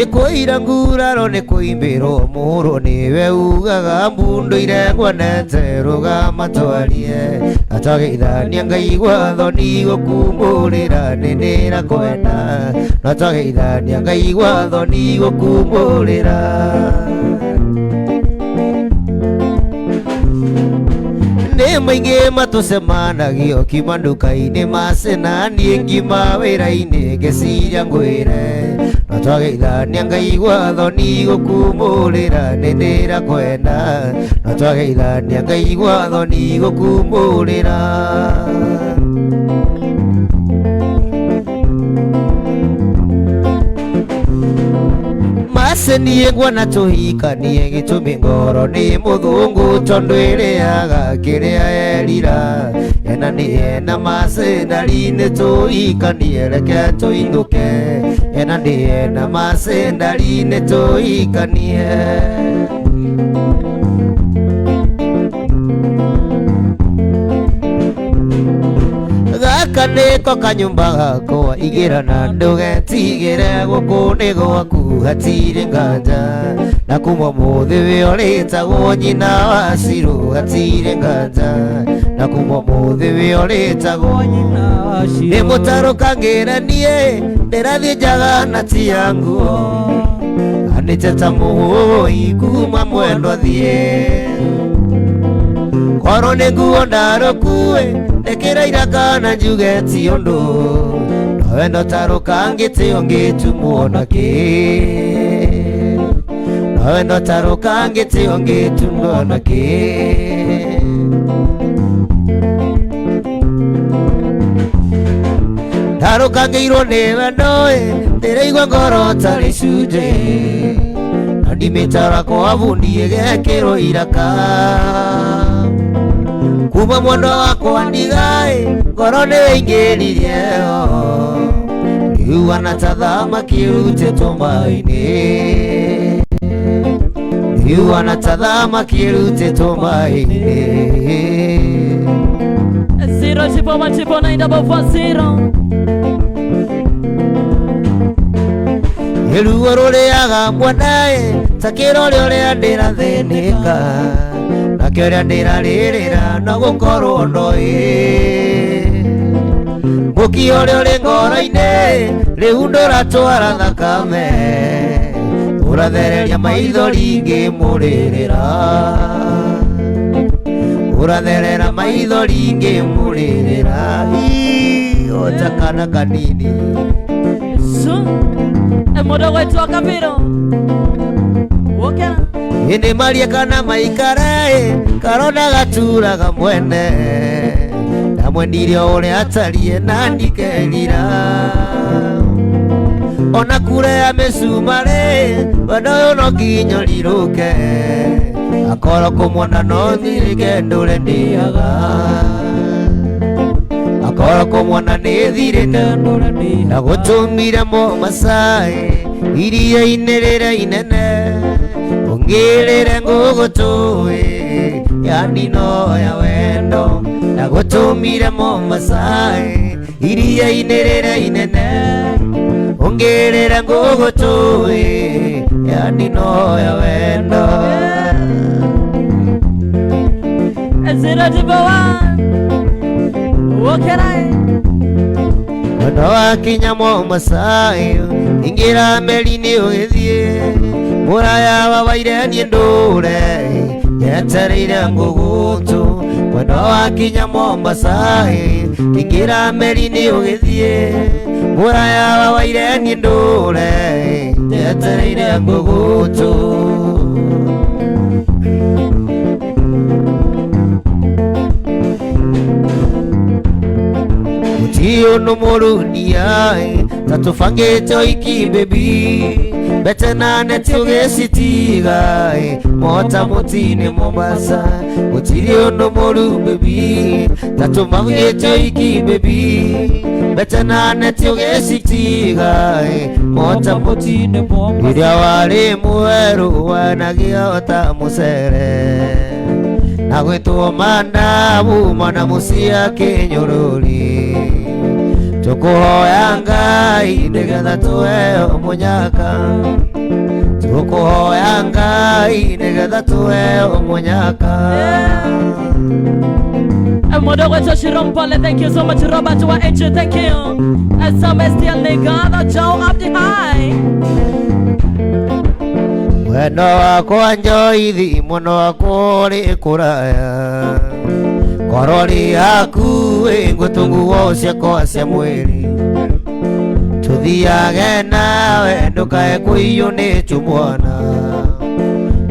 Ĩkũira nguraro nĩ kũimbĩrwo mũhũrwo nĩwe ugaga mbundu iregwanete rũgama twarie na twageithania ngaigua thoni gũkumbũrĩra nĩ ndĩrakwenda na twageithania ngaigua thoni gũkumbũrĩra nĩ maingĩ matũcemanagio kiuma nduka-inĩ macena niĩ ngima wĩra-inĩ ngĩciria ngwĩre na twageithania ngaigua thoni gũkumbũrĩra nĩ ndĩrakwenda na twageithania ngaigua thoni gũkumbũrĩra macenie ngwona tũhikanie gĩtũmi ngoro nĩ mũthũngũ tondũ ĩrĩaga kĩrĩa erira ena nĩ ena macendari-inĩ tũhikanie reke tũinũke ena nĩ ena macendari-inĩ tũhikanie gaka nĩko kanyũmba gakwa igĩra na ndũgetigĩre gũkũ nĩ gwaku hatirĩ nganja na kuma mũthĩ we ũrĩtagwo nyina wa Cirũ hatirĩ nganja na kuma mũthĩ we ũrĩtagwo nyina wa nĩ Cirũ. mũtarũkangĩra niĩ ndĩrathiĩ njaga na tia nguo anĩte ta mũhũi kuma mwendwa thiĩ korwo nĩ nguo ndarũkue ndĩkĩra iraka na njuge ti ũndũ nowe ndotarũkangĩte ũngĩtumwo na kĩ nowe ndotarũkangĩte ũngĩtumwo na kĩ ndarũkangĩirwo nĩ wendo-ĩ ndĩraigua ngoro tarĩ icunjĩ na ndimĩtara kwa bundi ĩgekĩrwo iraka kuma mwendo wakwa ndigaĩ ngoro nĩ ĩingĩririe ho rĩu ana ta thamaki ĩrutĩtwo maĩ-inĩ rĩu ana ta thamaki ĩrutĩtwo maĩ-inĩ 0 1 1 9 4 4 0. Ruo rũrĩaga mwanaĩ ta kĩrore ũrĩa ndĩrathĩnĩka nakĩo ũrĩa ndĩrarĩrĩra no gũkorwo ndoĩ mũki ũrĩa ũrĩ ngoro-inĩ rĩu ndũratwara thakame ũrathereria maithori ngĩmũrĩrĩra ũratherera maithori ngĩmũrĩrĩra Ii, o ta kana kanini. Su. Mũndũ gwetwo Kabiro. Wokera. Ĩndĩ marie kana maikare karona gaturaga mwene ndamwendire o ũrĩa atariĩ na ndikerira ona kure ya mĩcumarĩ wendo ũyũ no nginya ũrirũke akorwo kũmwona no thirĩke ndũre ndĩaga akorwo kũmwona nĩ thirĩte na gũtũmire Mombasa iria-inĩ rĩrĩa inene ũngĩrĩre ngũgũtũĩ yani no ya wendo na gũtũmire Mombasa iria-inĩ rĩrĩa inene ũngĩrĩre ngũgũtũĩ yani no ya wendo. 0 1 1. Wokera. Mwendo wakinya Mombasa ingĩra meri-inĩ ũgĩthiĩ mũraya wa waire niĩ ndũre nyetereire ngũgũtũ mwendo wakinya Mombasa ingĩra meri-inĩ ũgĩthiĩ mũraya wa waire niĩ ndũre nyetereire ngũgũtũ. Gũtirĩ ũndũ mũrunia ta tũbangĩte ũhiki baby mbete nane tũgĩcitiga mota mũtĩ-inĩ Mombasa gũtirĩ ũndũ mũru baby ta tũbangĩte ũhiki baby mbete nane tũgĩcitiga mota mũtĩ-inĩ rĩrĩa warĩ mwerũ wanagia ta mũcere na gwĩtwo mandabu mwana mũcia kĩnyũrũri. Tũkũhoya Ngai nĩgetha tũheo mũnyaka. Tũkũhoya Ngai nĩgetha tũheo mũnyaka. Mũndũ Shirompole, thank you so much. Robert wa H, thank you. Sam STL Nigada, Joe Abdi, hi. Mwena wakwa njoithi mwena wakwa ũrĩ kũraya korwo rĩ hakuhĩ ngũtũ nguo ciakwa cia mwĩrĩ tũthiage nawe ndũkae kũiywo nĩ tũmwana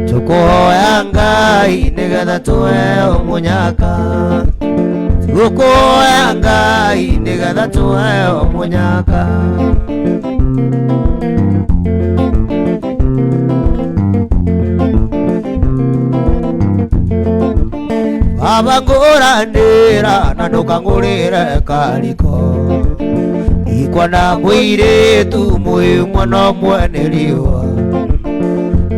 tũkũhoya Ngai nĩgetha tũheo mũnyaka tũkũhoya Ngai nĩgetha tũheo mũnyaka. Baba ngũranĩra na ndũkangũrĩre kariko ikwana mũirĩtu mwĩ mwana mwene riũa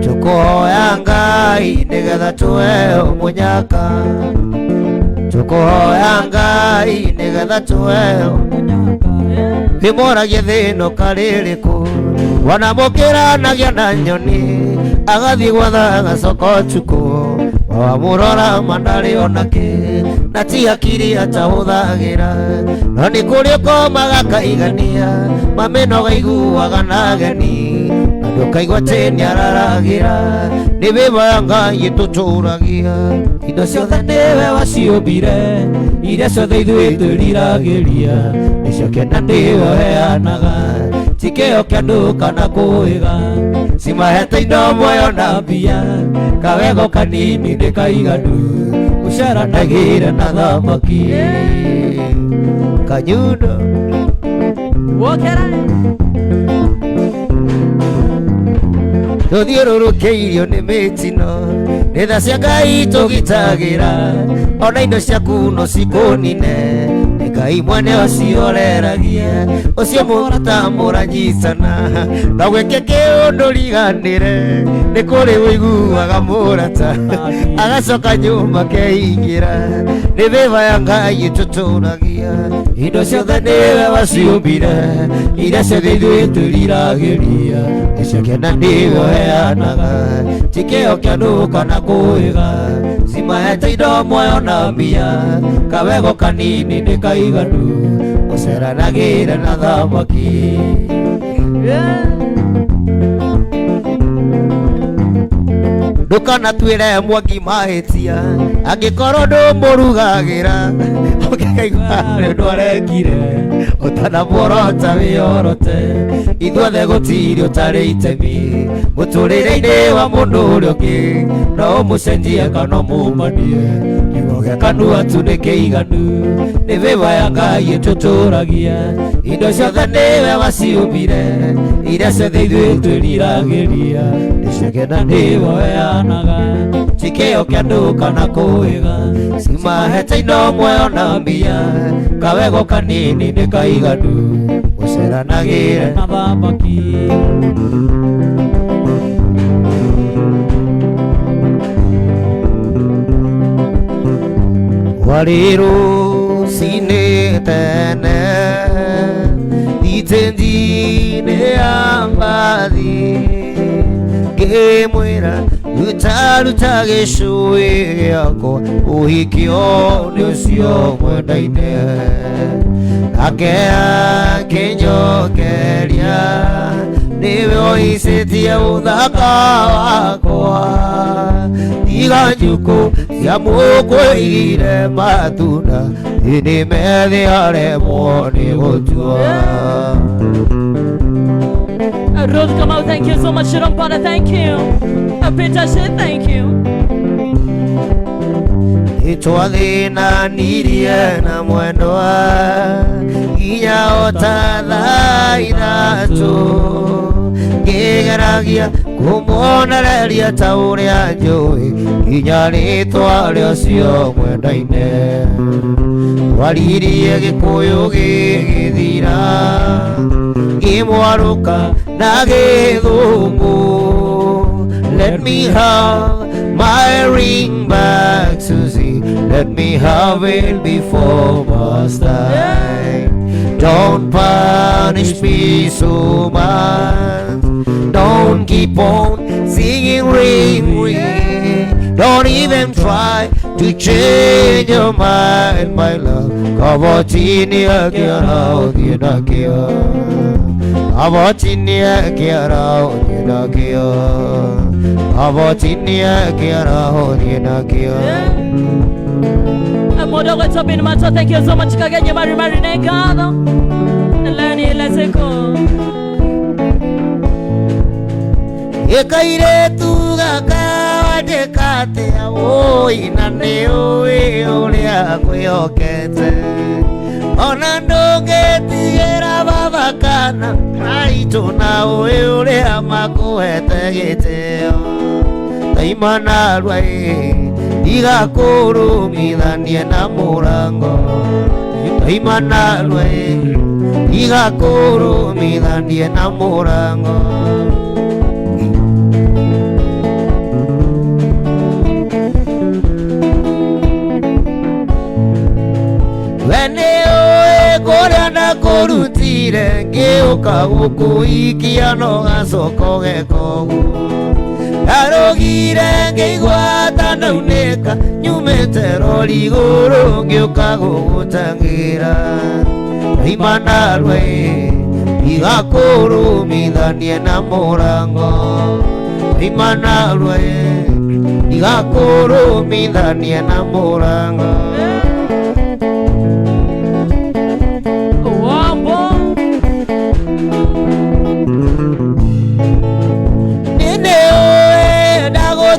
tũkũhoya Ngai nĩgetha tũheo mũnyaka tũkũhoya Ngai nĩgetha tũheo wĩmoragie thĩno karĩrĩkũ wanamũkĩranagia na nyoni agathiĩ gwatha agacoka ũtukũ wamũrora mandarĩ onake na ti hakiri atahũthagĩra no nĩ kũrĩ ũkomaga kaigania mamĩno gaiguaga na ageni na ndũkaigua atĩ nĩararagĩra nĩ wĩba ya Ngai ĩtũtũragia indo ciothe nĩwe waciũmbire iria ciothe ithuĩ twĩriragĩria nĩcio kĩenda nĩwe ũheanaga ti kĩo kĩa andũ kana kũĩga cimahete indo muoyo na mbia kawego kanini nĩ kaiganu ũceranagĩre na thamaki kanyundo. Wokerai. Tũthiũrũrũkĩirio nĩ mĩtino nĩ tha cia Ngai tũgitagĩra ona indo ciaku no cikũnine nĩ Ngai mwene ũcio ũreragia ũcio mũrata mũranyitana no gwĩke kĩũndũ riganĩre nĩ kũrĩ ũiguaga mũrata agacoka nyũmba keingĩra nĩ wĩva ya Ngai ĩtũtũragia indo ciothe nĩwe waciũmbire iria ciothe ithuĩ twĩriragĩria nĩcio kĩenda nĩwe ũheanaga ti kĩo kĩa andũ kana kũĩga cimahete indo muoyo na mbia kawego kanini nĩ kaiganu ũceranagĩre na thamaki. Ndũkanatuĩre mwangi mahĩtia angĩkorwo ndũmũrugagĩra ũngĩkaigua nĩ ũndũ arekire ũtanamuorota wĩyorote ithuothe gũtirĩ ũtarĩ itemi mũtũrĩre-inĩ wa mũndũ ũrĩa ũngĩ no ũmũcenjie kana ũmũmanie kiugo gĩa kanua tu nĩ kĩiganu nĩ wĩva ya Ngai ĩtũtũragia indo ciothe nĩwe waciũmbire iria ciothe ithuĩ twĩriragĩria nĩcio kĩenda nĩwe ũheanaga ti kĩo kĩa andũ kana kũĩga cimahete indo muoyo na mbia kawego kanini nĩ kaiganu ũceranagĩre Na thamaki. Warĩ rũcinĩ tene itenji-inĩ ya mbathi ngĩmwĩra ruta ruta gĩcũĩ gĩakwa ũhikio nĩ ũcio mwendaine nake akĩnjokeria nĩwe ũicĩtie ũthaka wakwa tiga njukũ cia mũkwĩigire matunda ĩnĩ methĩ aremwo nĩ gũtua. Ruth Kamau, thank you so much. Shirompole, thank you. Peter Shi, thank you. Nĩtwathĩnanirie na mwendwa nginya o ta thaa ithatũ ngĩgeragia kũmuonereria ta ũrĩa njũĩ nginya rĩtwa rĩa ũcio mwendaine twaririe Gĩkũyũ gĩgĩthira ngĩmwarũka na Gĩthũngũ. Let me have my ring back, Susie. Let me have it before past time. Don't punish me so much. Don't keep on singing ring ring. Don't even try to change your mind, my love. Kabatini akiara odinakia. Kabatini akiara odinakia. Kabatini akiara odinakia. Modo wetu bin macho, thank you so much. Kagenye mari mari negado. Leni let's go. Ekairetu gaka wandĩkate wũi na nĩ ũĩ ũrĩa ngwĩhokete ona ndũngĩtigĩra baba kana maitũ na ũĩ ũrĩa makũhete gĩtĩo taima narua ĩ ndigakũrũmithanie na mũrango taima narua ĩ ndigakũrũmithanie na mũrango. Wene oe kũrĩa ndakũrutire ngĩũka gũkũikia no gacoko gekoguo ndarũgire ngĩigua ta ndaunĩka nyumĩte rori igũrũ ngĩũka gũgũtangĩra ndaima narua ĩ ndigakũrũmithanie na mũrango ndaima narua ĩ ndigakũrũmithanie na mũrango.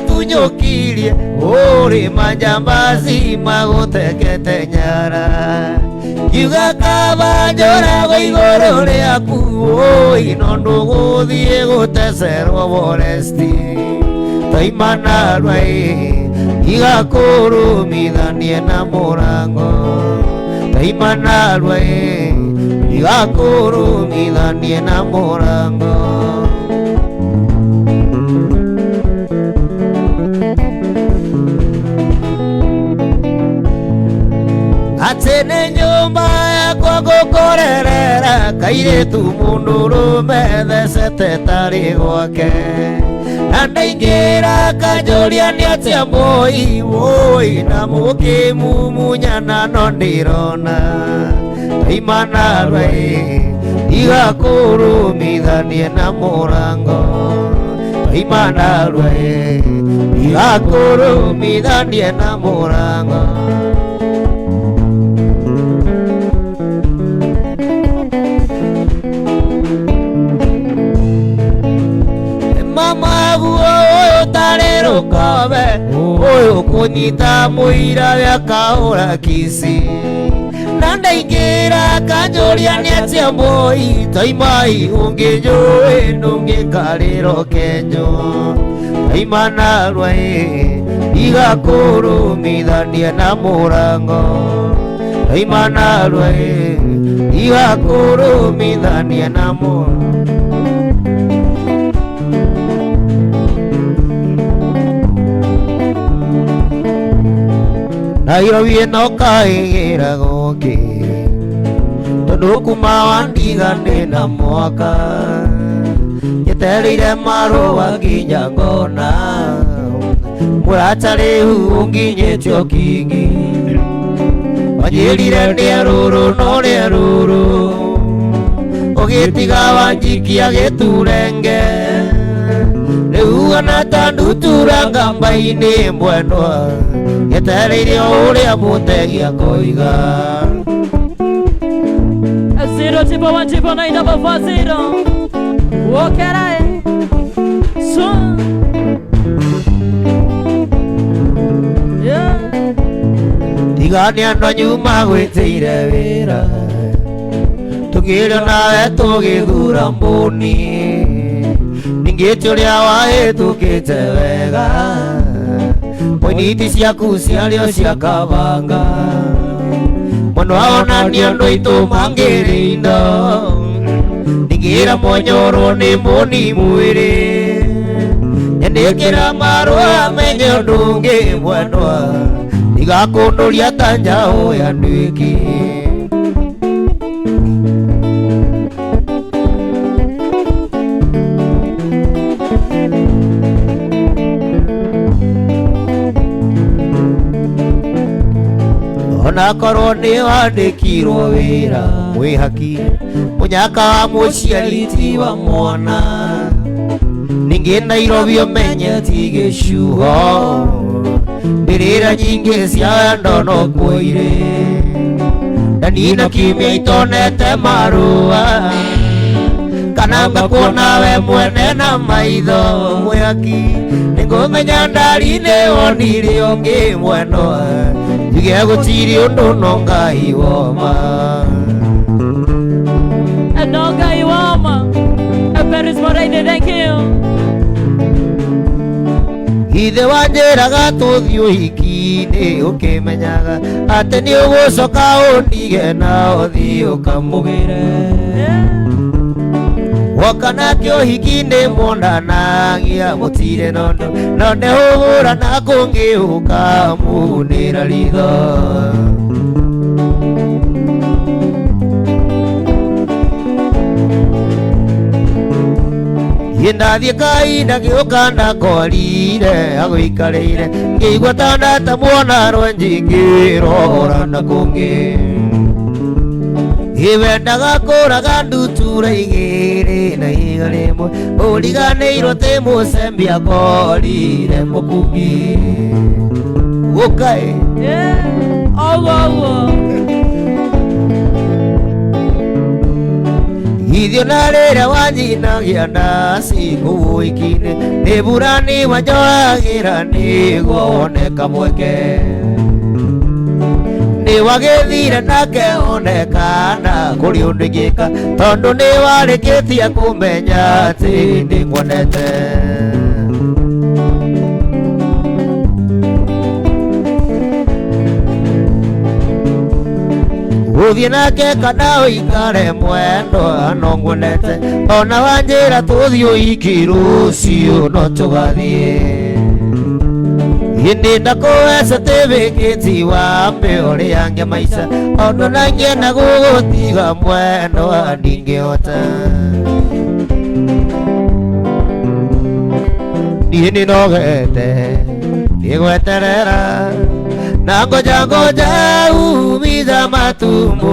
Tunyukirie uri majambazi magutekete nyara ngiuga kaba njoragwo igũrũ rĩaku ũi no ndũgũthiĩ gũtecerwo foresti taima narua ĩ ndigakũrũmithanie na mũrango taima narua ĩ ndigakũrũmithanie na mũrango. Atĩ nĩ nyũmba yakwa ngũkorerera kairĩtu mũndũrũme thecete tarĩ gwake na ndaingĩra kanjũria nĩ atĩa mbũi wũi na mũkĩmumunyana no ndĩrona ndaima narua ĩ ndigakũrũmithanie na mũrango ndaima narua ĩ ndigakũrũmithanie na mũrango. Mama guo ũyũ tarĩ rũkobe ũyũ kũnyita mũira gĩakaũra kici na ndaingĩra kanjũria nĩ atĩa mbũi taimai ũngĩnjũĩ ndũngĩkarĩro kenjo taima narua ĩ ndigakũrũmithanie na mũrango taima narua ĩ ndigakũrũmithanie na mũrango. Nairobi ĩno kaĩgĩragwo kĩ tondũ kuma wandiga ndĩ na mwaka njetereire marũa nginya ngona mũrata rĩu ũnginyĩte ũkingi wanjĩrire nĩ rũrũ no nĩ rũrũ ũgĩtiga wanjikia gĩturenge rĩu ona ta ndutura ngamba-inĩ mwendwa njetereire o ũrĩa mũtegi akoiga. 0 1 1 9 4 0. Wokera so. Yeah. Tiga nĩ andũ anyu magwĩtĩire wĩra tũkĩrĩo nawe tũgĩthura mbũni ningĩte ũrĩa wahĩtũkĩte wega poiniti ciaku ciarĩo cia kabanga mũno ona nĩ andũ aitũ mangĩrĩ indo ningĩra mwenyorwo nĩ mbũni mwĩrĩ nyandĩkĩra marũa menye ũndũ ũngĩ mwendwa ndigakũndũria ta njaũ ya nduĩki. Onakorwo nĩ wandĩkirwo wĩra mwĩhaki mũnyaka wa mũciari ti wa mwana ningĩ Nairobi ũmenye ti gĩcuho mbĩrĩra nyingĩ cia wendo no kuo irĩ ndanina kiumia itonete marũa kana ngakuona we mwene na maitho mwĩhaki nĩngũmenya ndari nĩ wonire ũngĩ mwendwa njuge gũtirĩ ũndũ no Ngai woma. No Ngai woma. Paris Moraine, thank you. Ithe wanjĩraga tũthiĩ ũhiki-inĩ ũkĩmenyaga atĩ nĩ ũgũcoka ũndige na ũthiĩ ũkamũgĩre. Woka nake ũhiki-inĩ mwonanagia mũtirĩ na ũndũ no nĩ ũgũra na kũngĩ ũkamunĩra ritho. Ndathiĩ kahinda ngĩũka ndakorire agũikarĩire ngĩigua ta ndatamuona rwenji ngĩrora na kũngĩ. Iwendaga kũraga ndutura igĩrĩ na ihiga rĩmwe ũriganĩirwo tĩ mũcembi akorire mũkungi. Gũkaĩ. Oguo oguo. Ithio na rĩrĩa wanyinagia ndaci kũu ũhiki-inĩ nĩ mbura nĩ wanjoragĩra nĩguo wone kamweke. Nĩ wagĩthire nake onekana kũrĩ ũndũ ingĩka tondũ nĩ warĩkĩtie kũmenya atĩ nĩnguonete. Ũthiĩ nake kana ũikare mwendwa no nguonete ona wanjĩra tũthiĩ ũhiki rũciũ no tũgathiĩ. Ĩndĩ ndakũweca tĩbĩkĩti wambe ũrĩange maica ũndũ nangĩenda gũgũtiga mwendwa ndingĩhota. Niĩ nĩnogete nĩgweterera na ngoja ngoja umiza matumbo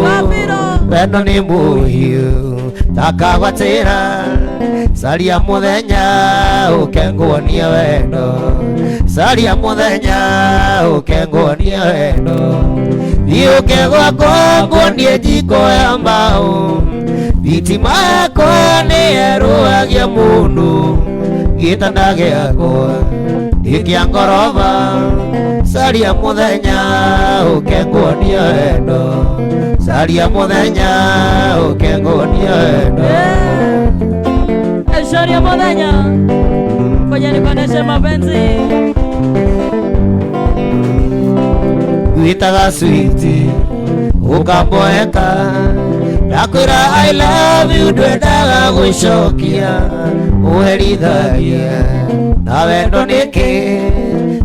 wendo nĩ mũhiũ takagwatĩra caria mũthenya ũke nguonie wendo caria mũthenya ũke nguonie wendo thiĩ ũke gwakwa nguonie njiko ya mbaũ thitima yakwa nĩ yerũagia mũndũ gĩtanda gĩakwa nĩ kĩa ngoroba caria mũthenya ũke nguonie wendo caria mũthenya ũke nguonie wendo. Caria mũthenya ngoja nikuoneshe mapenzi. Gwĩtaga switi ũkamboeka ndakwĩra I love you ndwendaga gũcokia ũherithagia na wendo nĩkĩ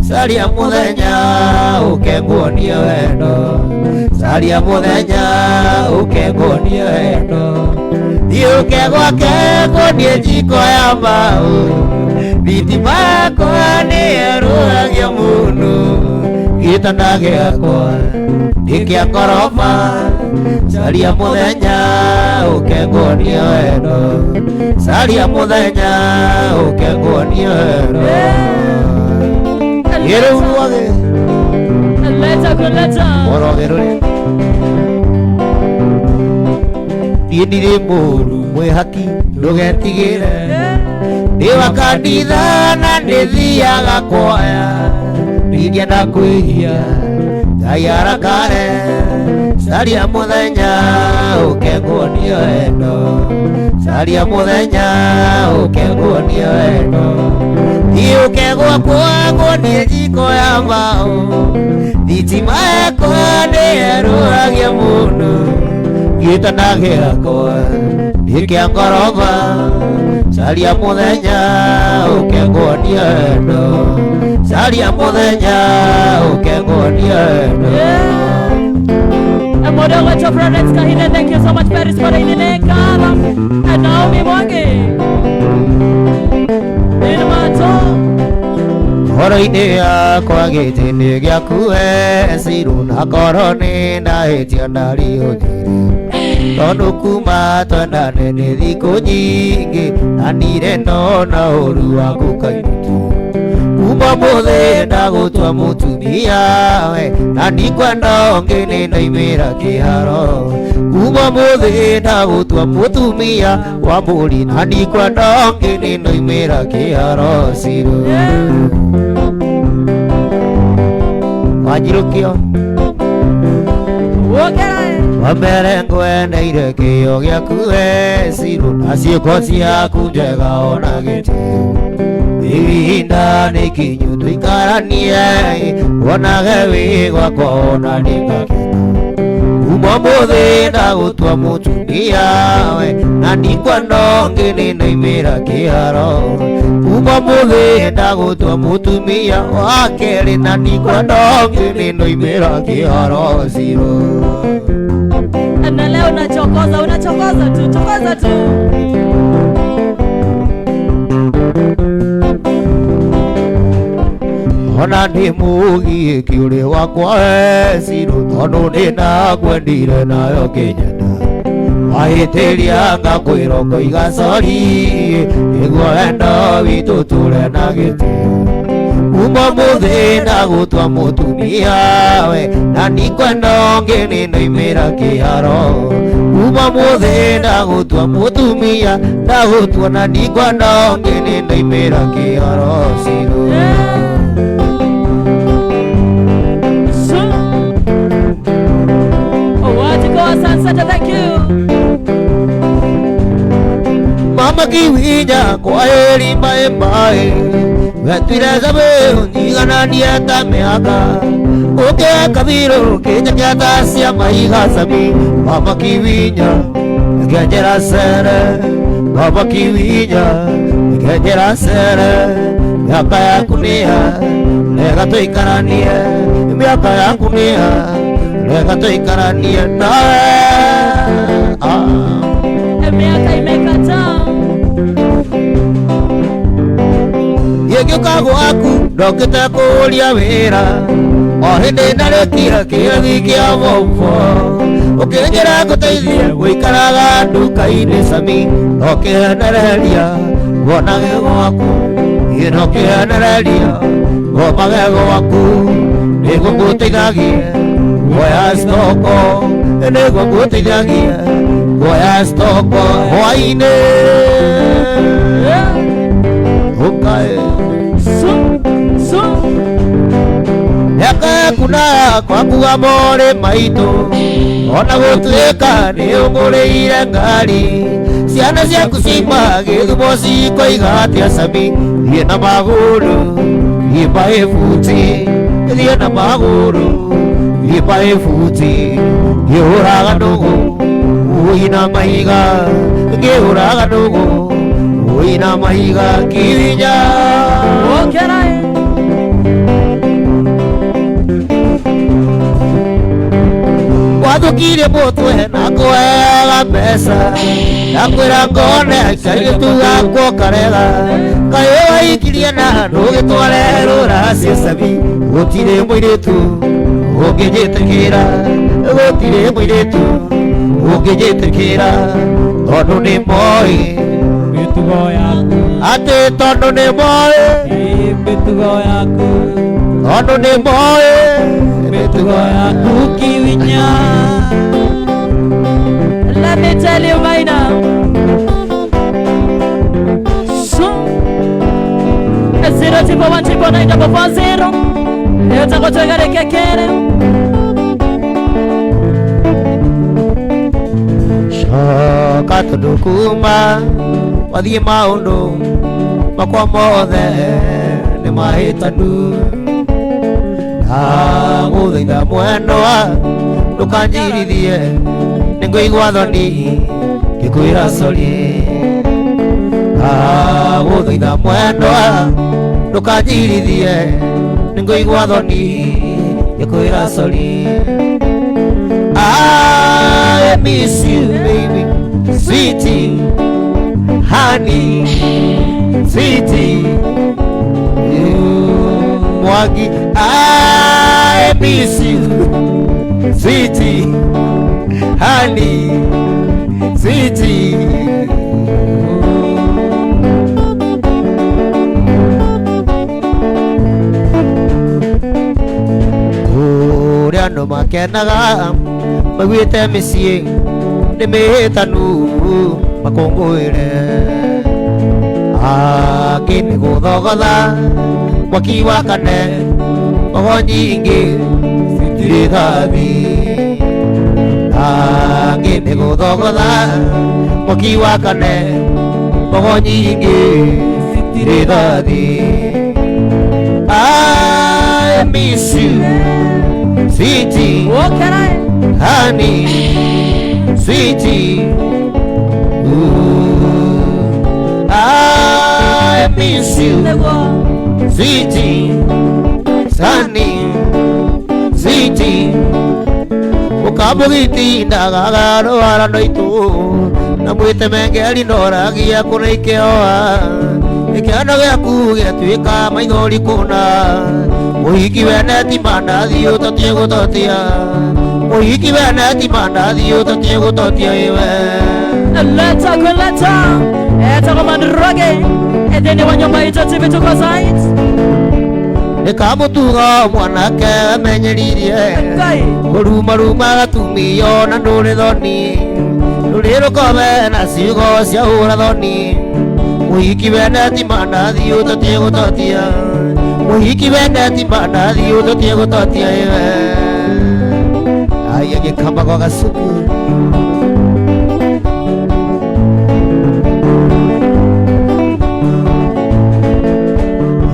caria mũthenya ũke nguonie wendo caria mũthenya ũke nguonie wendo thiĩ ũke gwake nguonie njiko ya mbaũ thitima yakwa nĩ yerũagia mũndũ gĩtanda gĩakwa nĩ kĩa ngoroba caria mũthenya ũke nguonie wendo caria mũthenya ũke nguonie wendo. Rĩu rwage Leta kuleta rwage rũrĩ niĩ ndirĩ mũũru mwĩhaki ndũgetigĩre ndĩ wa kanitha na nĩthiaga kwaya ndingĩenda kwĩhia Ngai arakare caria mũthenya ũke nguonie wendo caria mũthenya ũke nguonie wendo thiĩ ũke gwakwa nguonie njiko ya mbaũ thitima yakwa nĩ yerũagia mũndũ gĩtanda gĩakwa nĩ kĩa ngoroba caria mũthenya ũke nguonie wendo caria mũthenya ũke nguonie wendo. Model wetu Florence Kahine, thank you so much. Paris Moraine Kala and Naomi Mwangi. Mato. Ngoro-inĩ yakwa gĩtĩ-inĩ gĩaku we Ciru, na korwo nĩ ndahĩtia ndariũnjĩre, tondũ kuma twendane nĩ thikũ nyingĩ na ndirĩ ndona ũru waku kairĩtu. Kuma mũthĩ ndagũtua mũtumia we, na ndikwenda ũngĩ nĩ ndaimĩra kĩharo. Kuma mũthĩ ndagũtua mũtumia wa mũri, na ndikwenda ũngĩ nĩ ndaimĩra kĩharo. Ciru Wanjirũkio. Wokera. Wa mbere ngwendeire kĩo gĩaku we Ciru, na ciĩko ciaku njega ona gĩtĩo. Ihinda nĩ ikinyu tũikaranie, wonage wĩ gwakwa ona nĩngakena. Kuma mũthĩ ndagũtua mũtumia we, na ndikwenda ũngĩ nĩ ndaimĩra kĩharo. Kuma mũthĩ ndagũtua mũtumia wa kerĩ, na ndikwenda ũngĩ nĩ ndaimĩra kĩharo. Ciru. Na leo unachokoza, unachokoza tu, chokoza tu. Ona nĩ mũgiĩki ũrĩ wakwa we Ciru, tondũ nĩ ndakwendire nayo kĩnyenda. Wahĩtĩria ngakwĩra ũkoiga sorry, nĩguo wendo witũ tũre na gĩtĩo. Kuma mũthĩ ndagũtua mũtumia we, na ndikwenda ũngĩ nĩ ndaimĩra kĩharo. Kuma mũthĩ ndagũtua mũtumia, ndagũtua na ndikwenda ũngĩ nĩ ndaimĩra kĩharo. Ciru. So, oh, what go Sunset, thank you. Mama kiwinya kwa heri mae mae, wetwire zabe unyigananie ta mĩaka ũke kabirũ kĩnjakĩata cia maiga sami. Mama kiwinya ngenjera cere, mama kiwinya ngenjera cere, mĩaka yaku nĩya rega tũikaranie, mĩaka yaku nĩya rega tũikaranie nawe ah. Miaka imekataa. Gĩgĩũka gwaku ndokĩte kũũria wĩra, o hĩndĩ ndarĩkia kĩrathi kĩa form four, ũkĩnjĩra ngũteithie gũikaraga nduka-inĩ cami, ndokĩhenereria nguonage gwaku, niĩ ndokĩhenereria ngomage gwaku, nĩguo ngũteithagie kuoya stoko, nĩguo ngũteithagie kuoya stoko hwaĩ-inĩ. Ũkae. So, so. Mĩaka yaku na yakwa kuga morĩ maitũ, ona gũtuĩka nĩ ũngũrĩire ngari, ciana ciaku ciuma gĩthumo cikoiga atĩa cami. Thiĩ na magũrũ, thiĩ maĩbuti, thiĩ na magũrũ, thiĩ maĩbuti, ngĩhũraga ndũgũ ũina mahiga, ngĩhũraga ndũgũ ũina mahiga kinya. Wokera. Wathũkirie mũtwe na kũheaga mbeca, ndakwĩra ngone kairĩtu gakwo karega, kaĩ waikirie na ndũgĩtware rũracio cabi. Gũtirĩ mũirĩtu ũngĩnjĩtĩkĩra, gũtirĩ mũirĩtu ũngĩnjĩtĩkĩra, tondũ nĩ moĩ mĩtugo yaku, atĩ tondũ nĩ moĩ ĩ mĩtugo yaku, tondũ nĩ moĩ mĩtugo yaku kiwinya. Let me tell you, Maina. So, 0 1 9 9 4 0. Leo takotweka kekere. Coka tondũ kuma wathiĩ maũndũ makwa mothe nĩ mahĩtanu. Ndagũthaitha mwendwa ndũkanjirithie, nĩngũigua thoni ngĩkwĩra sorry. Ndagũthaitha mwendwa ndũkanjirithie, nĩngũigua thoni ngĩkwĩra sorry. I miss you, baby, sweetie, honey, sweetie. You. bangi. I miss you sweetie honey sweetie. Ũrĩa andũ makenaga maiguĩte mĩciĩ nĩ mĩtanu makũngũĩre, angĩ nĩ gũthogotha mwaki wakane oho nyingĩ citirĩ thabi, angĩ nĩ gũthogotha mwaki wakane oho nyingĩ citirĩ thabi. I miss you sweetie honey sweetie. Ooh, I miss you sweetie honey sweetie. Ukamũgĩtindaga rwara ndaitu na mwĩtemengeri ndoragia kũna ikĩoa gĩkeno gĩaku gĩatuĩka maithori kũna mũhiki wene ti mandathi ũtotie gũtotia mũhiki wene ti mandathi ũtotie gũtotia iwe. Leta kuleta eta kwa mandroge edeni wa nyumba ito TV tuko site nĩkamũtuga mwanake amenyeririe kũrumaruma gatumio na ndũrĩ thoni rũrĩ rũkome na ciugo cia hũra thoni mũhiki wene ti mandathi ũtotie gũtotia mũhiki wene ti mandathi ũtotie gũtotia iwe. Aya gĩkamba gwa gasuku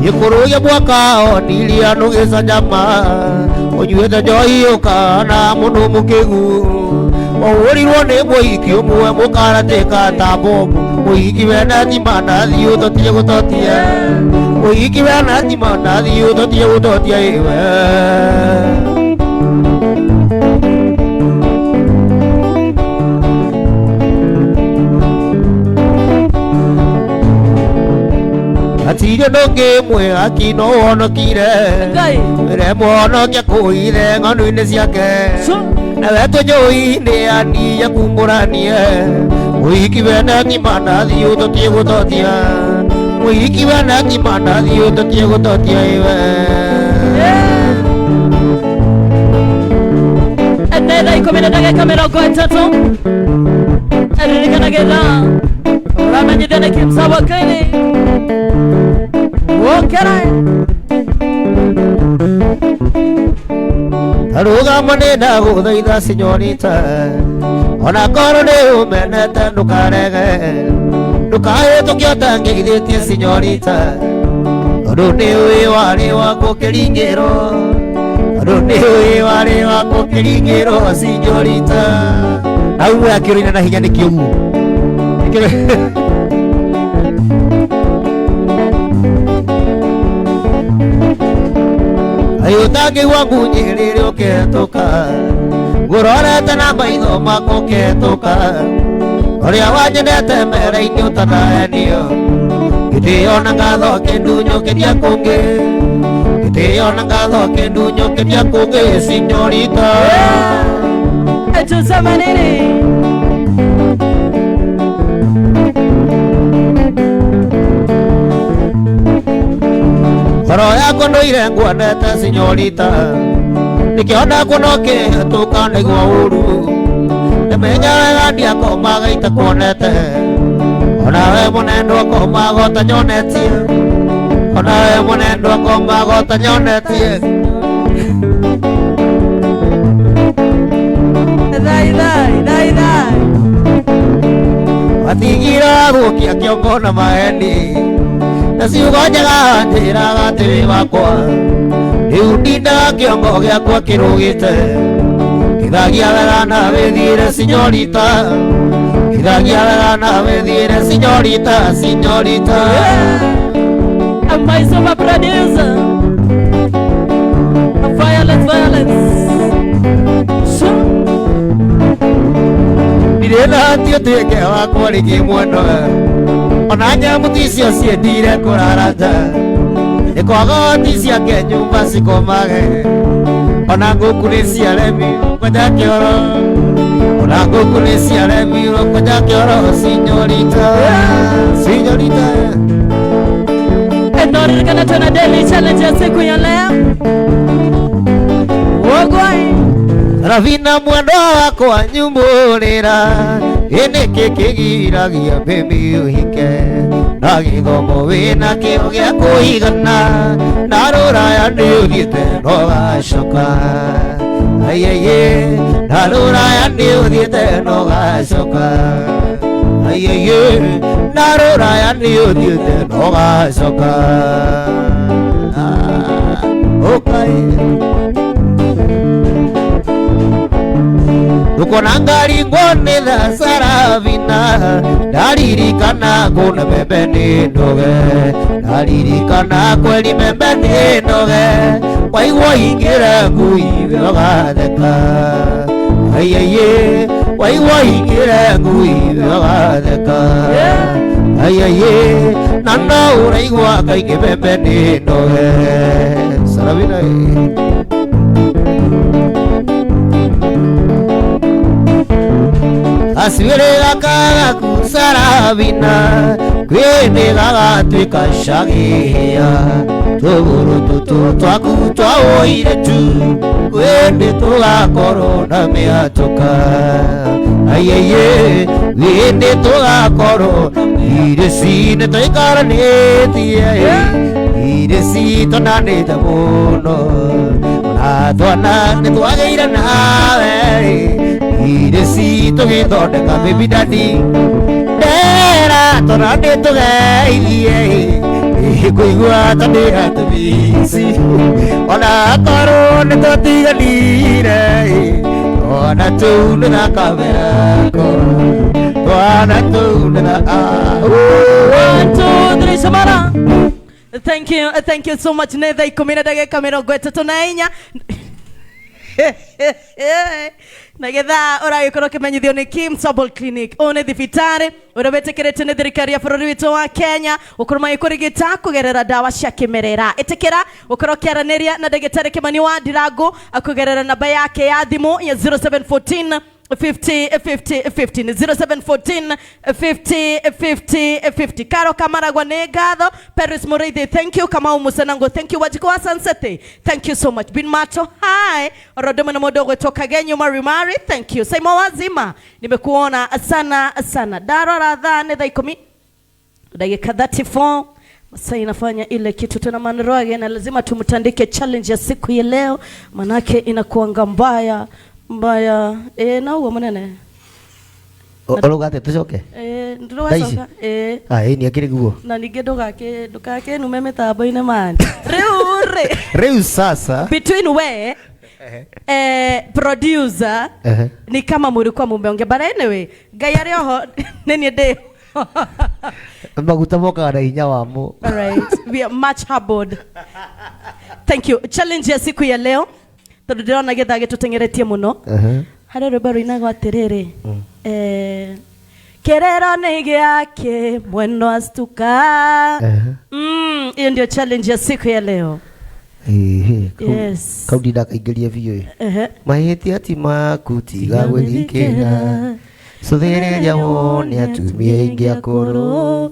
gĩkũrũ mwaka oniria nũgĩcanjama ũnyuĩte njohi ũkana mũndũ mũkĩgu ũhũrirwo nĩ mũhiki ũmwe mũkaratĩka ta bomu mũhiki wene ti mandathi ũtotie gũtotia mũhiki wene ti mandathi ũtotie gũtotia iwe. Hatirĩ ũndũ mwega kino wonokire wĩre mũhonokia kũire ng'ondu-inĩ ciake nawe tũnyũi-inĩ ania kumbũranie mũhiki wene ti mandathi ũtotie gũtotia mũhiki wene ti mandathi ũtotie gũtotia iwe. Nĩ thaa ikũmi na ndagĩka mĩrongo ĩtatũ ririkana gĩthaa ũramenyithia nĩ Kimsawa Kaini Wokera Tarũgama nĩ ndagũthaitha senyorita ona korwo nĩ ũmenete ndũkarege ndũkahĩtũke ũtangeithĩtie senyorita tondũ nĩ ũĩ warĩ wakwa ũkĩringĩrwo tondũ nĩ ũĩ warĩ wakwa ũkĩringĩrwo senyorita. Hau akĩrũina na hinya nĩkĩ ũguo? Ayo ũtangĩigua ngunyĩrĩre ũkĩhetũka ngũrorete na maitho makwa ũkĩhetũka ũrĩa wanyendete mbere-inĩ ũtanahenio gĩtĩo na ngatho kĩndunyũkĩria kũngĩ gĩtĩo na ngatho kĩndunyũkĩria kũngĩ senyorita. Tuseme nini? Ngoro yakwa ndũire nguonete senyorita nĩkĩo ndakuona ũkĩhetũka ndaigua ũru ndĩmenya wega ndiakomaga itakuonete onawe mũne ndwakomaga ũtanyonetie onawe mũne ndwakomaga ũtanyonetie. Thai thai thai thai watigire wathũkia kĩongo na maheni na ciugo njega njĩraga atĩ wĩ wakwa rĩu ndindaga kĩongo gĩakwa kĩrũgĩte kĩthagia wega na wĩthiĩre senyorita kĩthagia wega na wĩthiĩre senyorita senyorita. My super producer Violence violence Ndirĩ na hati ũtuĩke wakwa rĩngĩ mwendwa ona nyamũ ticio ciendire kũrara nja Nĩ kwagoti ciake nyũmba cikomage ona ngũkũ nĩ ciaremirwo kwenja kĩoro ona ngũkũ nĩ ciaremirwo kwenja kĩoro sinyorita sinyorita. Ndoririkana tuna daily challenge ya siku ya leo. Wogwai. Ravina mwendwa wakwa nyumũrĩra ĩnĩkĩ kĩgiragia baby ũhike na gĩthomo wĩna kĩo gĩa kũigana na rũraya nĩ ũthiĩte no gacoka aiaiĩ na rũraya nĩ ũthiĩte no gacoka aiaiĩ na rũraya nĩ ũthiĩte no gacoka ũkai ukona ngari ngone tha Saravina ndaririkana kuna membe nĩ ndoge ndaririkana kweli membe nĩ ndoge waigua ingĩra ngui ũgatheka aiaiĩ waigua ingĩra ngui ũgatheka aiaiĩ na no ũraigua kaingĩ membe nĩ ndoge Saravina. Gacwĩrĩ gaka gaku Saravina kwĩnĩ gagatuĩka cagĩhĩa tũgũrũ tũtũ twaku twa ũirĩtu kwĩnĩ tũgakorwo na mĩatũka aiaiĩ kwĩnĩ tũgakorwo irĩci nĩ tũikaranĩtie irĩci tũnanĩte mũno ona twana nĩ twagĩire nawe irĩci tũgĩthondeka baby daddy ndera twana nĩ tũgeithie kũigua ta ndĩ hatũmici ona akorwo nĩ twatiganire ona tũu nĩ thakamerako twana tũu nĩ 1 2 3 Samara. Thank you so much. Nĩ thaa ikũmi na ndagĩka mĩrongo ĩtatũ na inya na getha ũragĩkorwo ũkĩmenyithio nĩ Kim Herbal Clinic. Ũyũ nĩ thibitarĩ ũrĩa wĩtĩkĩrĩtio nĩ thirikari ya bũrũri witũ wa Kenya gũkorwo magĩkũrigita kũgerera ndawa cia kĩmerera. Ĩtĩkĩra gũkorwo ũkĩaranĩria na ndagĩtarĩ Kimani wa Ndirangu kũgerera namba yake ya thimũ ya 0714 50 50 50 0714 50 50 50. Karo Kamaragwa nĩ ngatho. Paris Mũrĩithi, thank you. Kamau Musanango, thank you. Wajiko wa Sansete, thank you so much. Bin Mato, hi. Orodome na mũndũ ũgwĩtwo Kagenyo Marimari, thank you. Saimo Wazima, nimekuona sana sana. Ndarora thaa nĩ thaa ikũmi dakika 34. Sasa inafanya ile kitu tena Manroage, na lazima tumtandike challenge ya siku ya leo, manake inakuanga mbaya mbaya. Na uo munene Ũrauga atĩa tũcoke? Thaa ici? Ndũgacoka. Ah, ĩni akĩrĩ guo. Na ningĩ ndũgake ndũkakenume mĩtambo-inĩ man. Rĩu rĩ Rĩu sasa between we producer ni kama mulikuwa mumeongea, but anyway Ngai arĩ oho nĩ niĩ ndĩ maguta mokaga na hinya wamo. All right, we are much humbled. Thank you. Challenge ya siku ya leo tondũ ndĩrona gĩthaa gĩtũteng'eretie mũno. Harĩ rwĩmbo rũinagwo atĩrĩrĩ, kĩrĩro nĩ gĩake mwendo astuka. Hiyo ndio challenge ya siku ya leo. Ehe, Yes. kau ndindakaingĩria biũ ĩ. Ehe. Mahĩtia ti maku tiga gwĩthikĩra cũthĩrĩria wone atumia aingĩ akũrũ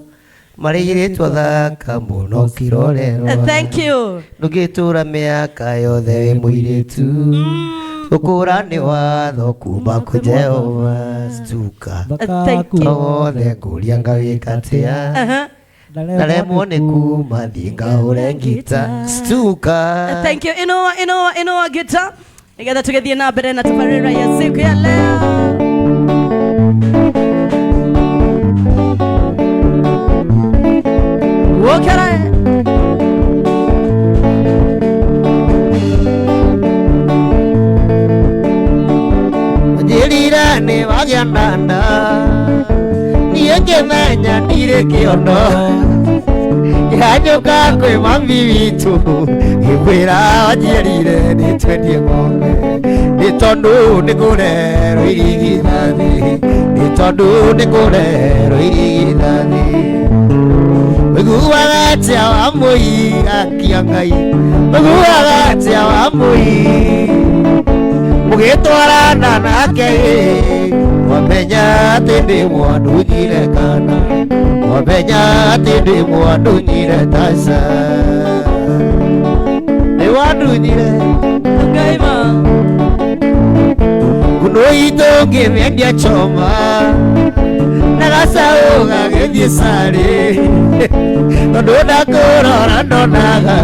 marĩirĩtwo thaka mũno kĩrorerwa. Thank you. Ndũngĩtũra mĩaka yothe wĩ mũirĩtu ũkũra nĩ watho kuma kwĩ Jehova stuka Thank you. othe ngũria ngawĩka atĩa ndaremwo nĩ kuma thiĩ ngahũre ngita stuka. Thank you. Inua, inua, inua gita nĩgetha tũgĩthiĩ na mbere na tabarĩra ya siku ya leo. Wokere. Njĩrire nĩ wagĩa na nda niĩ ngĩmenya ndirĩ kĩondo ngĩhanyũka kwĩ mami witũ ngĩmwĩra wanjiarire nĩ twendie ng'ombe nĩ tondũ nĩ kũrerwo irigithathi nĩ tondũ nĩ kũrerwo irigithathi. Ũiguaga atĩa wa mũi akia Ngai, ũiguaga atĩa wa mũi mũgĩtwarana nake ĩ, wamenya atĩ ndĩ mwandunyire kana wamenya atĩ ndĩ mwandunyire taca nĩ wandunyire Ngai ma. Kuno itũ ngĩmĩendia choma na gacaũ gagĩthiĩ carĩ tondũ ndakũrora ndonaga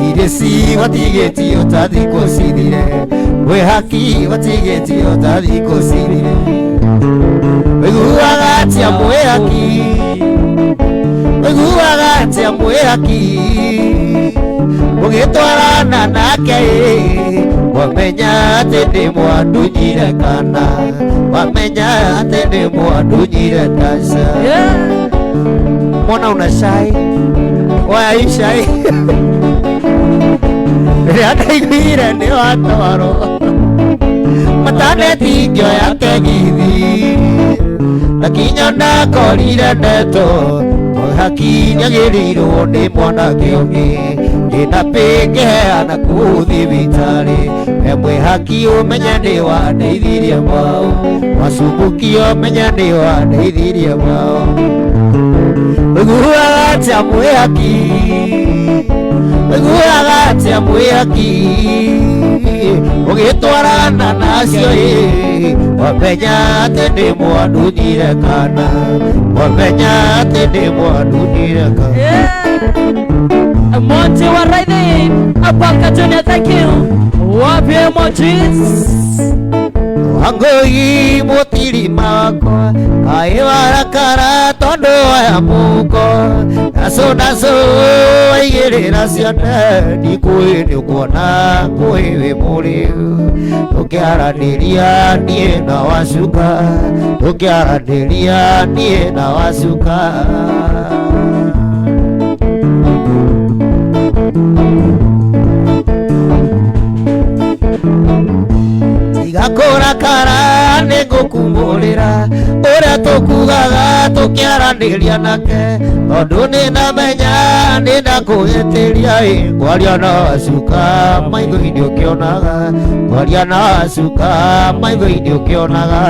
irĩ ciwatigĩtio ta thikũ cithire wĩ haki watigĩtio ta thikũ cithire ũiguaga atĩa mwĩ haki ũiguaga atĩa mwĩ haki mũgĩtwarana nake ĩ, wamenya atĩ ndĩ mwandunyire kana wamenya atĩ ndĩ mwandunyire taca. Yeah. Mbona una shai? Oya hii shai. Rĩrĩa ndaiguire nĩ watwarwo mataneti ngĩoya tegithi na kinya ndakorire ndeto haki nĩagĩrĩirwo nĩ mwanake ũngĩ ndĩna pĩngĩheana kũu thibitarĩ emwe haki ũmenye nĩ wandeithirie mao wacumbũkio ũmenye nĩ wandeithirie mao ũiguaga atĩa mwĩ haki ũiguaga atĩa mwĩ haki ũgĩtwarana nacio ĩ wamenya atĩ ndĩ mwandunyire kana wamenya atĩ ndĩ mwandunyire kana. Yeah. Monty wa Raidhi Apaka Junior, thank you. Wapi emojis? Wangũi mũtirima wakwa kaĩ warakara tondũ waya mũhuko ndacu ndacu waigĩrĩra ciande ndikũĩ nĩ ũkuona kũĩ wĩ mũrĩu tũkĩaranĩria niĩ na wacuka tũkĩaranĩria niĩ na wacuka. Tiga kũrakara nĩ ngũkumũrĩra ũrĩa tũkugaga tũkĩaranĩria nake tondũ nĩ ndamenya nĩ ndakũhĩtĩria ĩ kwaria na wacuka maitho-inĩ ũkĩonaga kwaria na wacuka maitho-inĩ ũkĩonaga.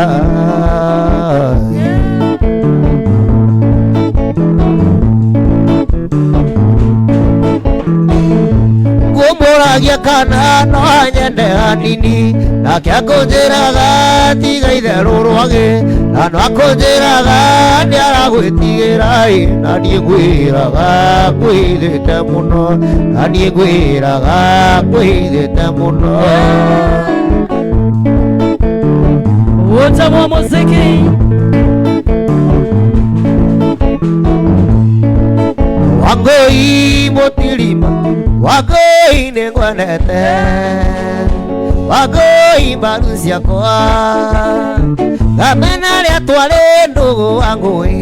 Ngũmũragia kana no anyende hanini nake akũnjĩraga tiga itherũ rwagĩ na no akũnjĩraga nĩ aragwĩtigĩra ĩ na niĩ ngwĩraga ngwĩhithĩte mũno na niĩ ngwĩraga ngwĩhithĩte mũno. Utamu wa muziki. Wangũi mũtirima Wangũi nĩ ngwendete Wangũi mbaru ciakwa ngamena rĩa twarĩ ndũgũ Wangũi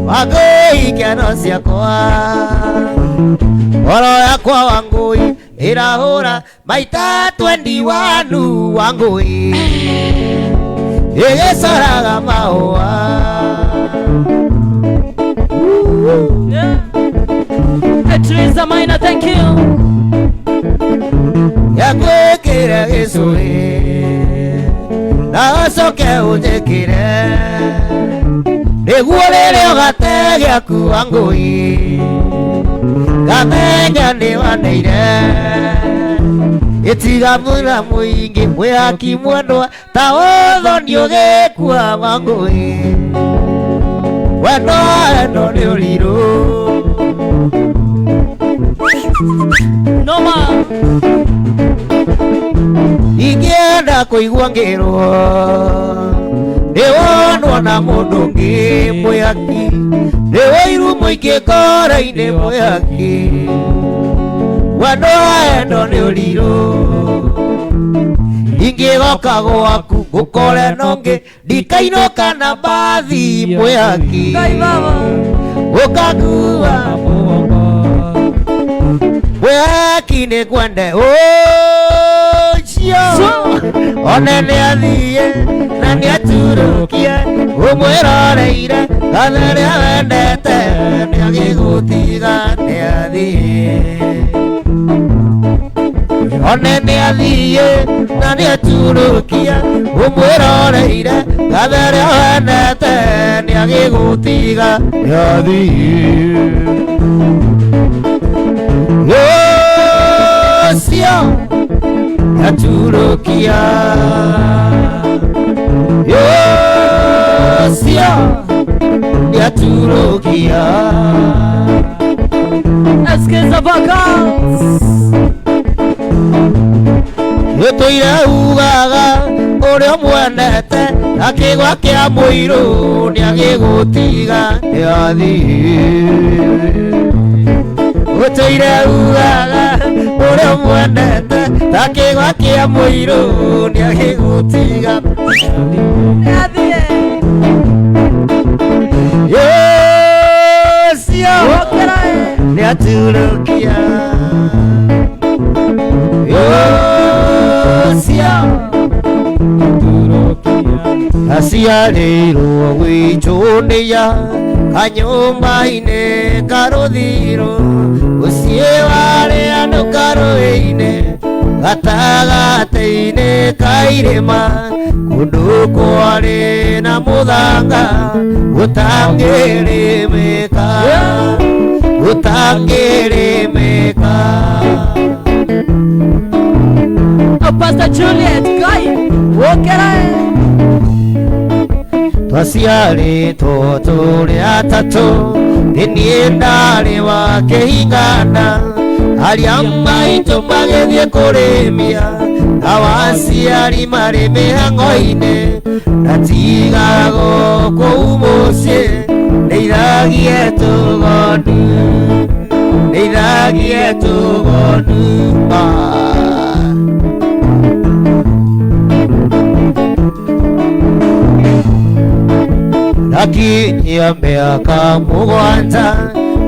Wangũi keno ciakwa ngoro yakwa Wangũi ĩrahũra maita 21 Wangũi ĩgĩcoraga mahũa. Yeah. Teresa Maina, thank you. Yakwĩkĩre gĩcũrĩ na ũcoke ũnjĩkĩre nĩguo rĩrĩa ũgate gĩaku Wangũi ngamenya nĩ waneire ĩtiga mũra mũingĩ mwĩ haki mwendwa ta ũthoni ũgĩkua Wangũi wendo wendo nĩ ũrirũ. Noma. Ingĩenda kũigua ngĩrwo nĩ wonwo na mũndũ ũngĩ mwĩhaki nĩ wũiru mũingĩ ngoro-inĩ mwĩhaki wendo wendo nĩ ũrirũ ingĩgoka gwaku ngũkore nongĩ ndikainũka na mbathi mwĩhaki Ngai baba. ũkangua mwĩhaki nĩ ngwende ũcio One nĩ athiĩ na nĩ aturũkie ũmwĩroreire gathe rĩa wendete nĩ agĩgũtiga nĩ athiĩ. One nĩ athiĩ na nĩ aturũkia ũmwĩroreire gathe rĩa wendete nĩ agĩgũtiga nĩ athiĩ. Yocio aturũkia Yocio aturũkia. Excuse vocals. Gĩtũire ugaga ũrĩa mwendete na kĩgwa kĩa mũirũ nĩagĩgũtiga nĩathiĩ. Gũtũire ugaga ũrĩa mwendete ta kĩgwa kĩa mũirũ nĩagĩgũtiga Nĩathiĩ. Yocio Ũkĩra. nĩaturũkia Yocio aciarĩirwo gwĩtũnĩa kanyũmba-inĩ karũthiro mũciĩ warĩ andũ karũĩ-inĩ gatagatĩ-inĩ ka irĩma kũndũ kwarĩ na mũthanga gũtangĩrĩmĩka gũtangĩrĩmĩka. Oh, Pastor Juliet, Guy, ũkĩra. Twaciarĩtwo tũrĩ atatũ nĩ niĩ ndarĩ wa kĩhingana arĩa maitũ magĩthiĩ kũrĩmia nao aciari marĩ mĩhang'o-inĩ ndatigagwo kũu mũciĩ ndeithagie tũgondu ndeithagie tũgondu. Ndakinyia mĩaka mũgwanja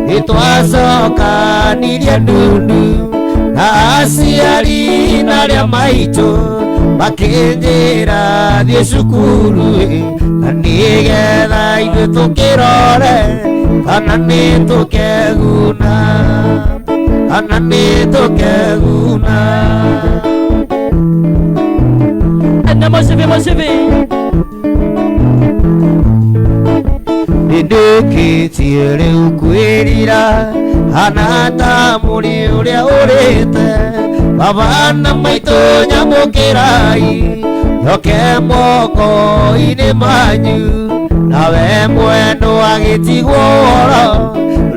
nĩtwacokanirie ndundu na aciari na arĩa maitũ makĩnjĩra thiĩ cukuru na nĩgetha ithuĩ tũkĩrore kana nĩ tũkeguna kana nĩ tũkeguna. Na mũcibi mũcibi. Nĩndĩkĩtie rĩu kwĩrira hana ta mũrĩ ũrĩa ũrĩte baba na maitũ nyamũkĩrai njoke moko-inĩ manyu nawe mwendwa agĩtigwo ũhoro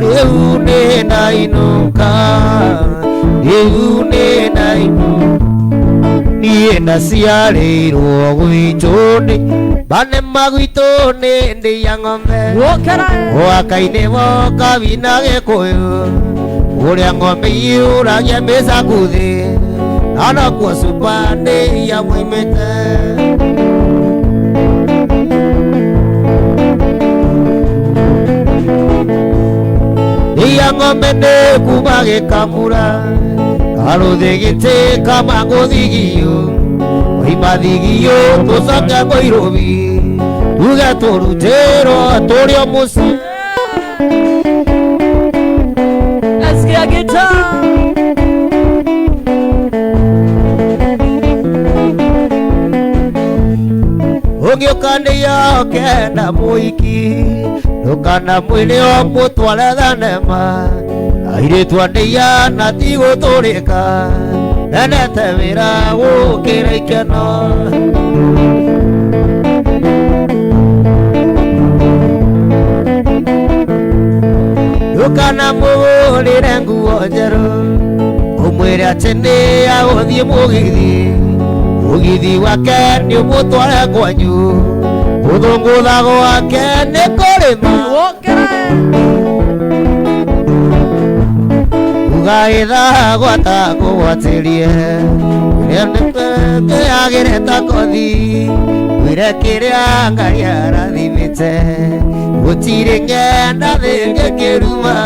rĩu nĩ ndainũka rĩu nĩ ndainũka. Niĩ ndaciarĩirwo gwitũ nĩ bane magwitũ nĩ ndĩ ya ng'ombe Ũkĩra. Mwaka-inĩ woka wina Gĩkũyũ ũrĩa ng'ombe iyũragia mĩcakuthĩ na nokuo cuba ndĩ ya moimĩte. Iya ng'ombe nĩ kuma gĩkamura karũthĩ gĩtĩ kama ngũthigio oima thigio tũcoke Nairobi tuge tũrutĩrwo tũrĩ o mũciĩ. Nasikia guitar. Ũngĩũka nĩyo kenda mũiki ndũkana mwĩrĩ o mũtware thenema airĩtu anĩa na ti gũtũrĩka nendete wĩra gũkĩra ikeno. Ndũkana mũgũrĩre nguo njerũ ũmwĩre atĩ nĩ agũthiĩ mũgithi mũgithi wake nĩ ũmũtware kwanyu gũthũngũtha gwake nĩ kũrĩma. Ũkĩra. Ugaitha gwata kũgwatĩrie kĩagĩre ta kothi wĩre kĩrĩa Ngai arathimĩte gũtirĩ ng'enda thĩngĩkĩruma.